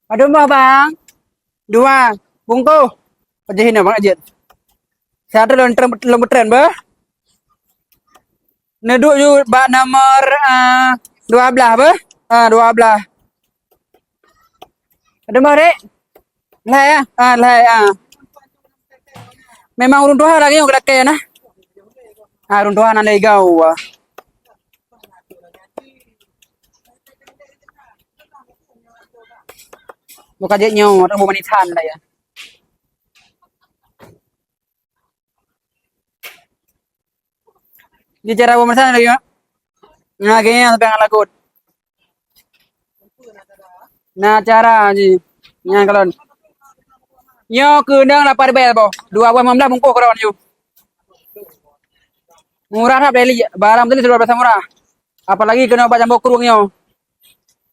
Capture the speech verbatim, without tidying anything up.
Padum boh, Bang? Dua. Bungkôh. Pajan hinoe, Bang Ajit. Satu lôn tren, lôn tren beuh. Neuduek ju bak nomor, ah, dua belas beuh. Ah, dua belas. Padum boh, Dek? Lhèe, ah? Ah, lhèe, ah. Memang ureueng tuha lagèe nyoe geulakèe na. Ah, ureueng tuha na lé gau, ah. Bukan jeuet nyoe, ureueng bumanisan dah ya. Di cara pemeriksaan lagi, Mak. Nah, kayaknya sampai nggak lagut. Nah, cara ji. Nyan kalon. Nyoe keunong lapan ribèe boh. Dua boh limong blaih bungkôh keudroe nyoe. Murah that beli. Barang tadi sudah biasa murah. Apalagi keunoe bak jambo krueng nyoe.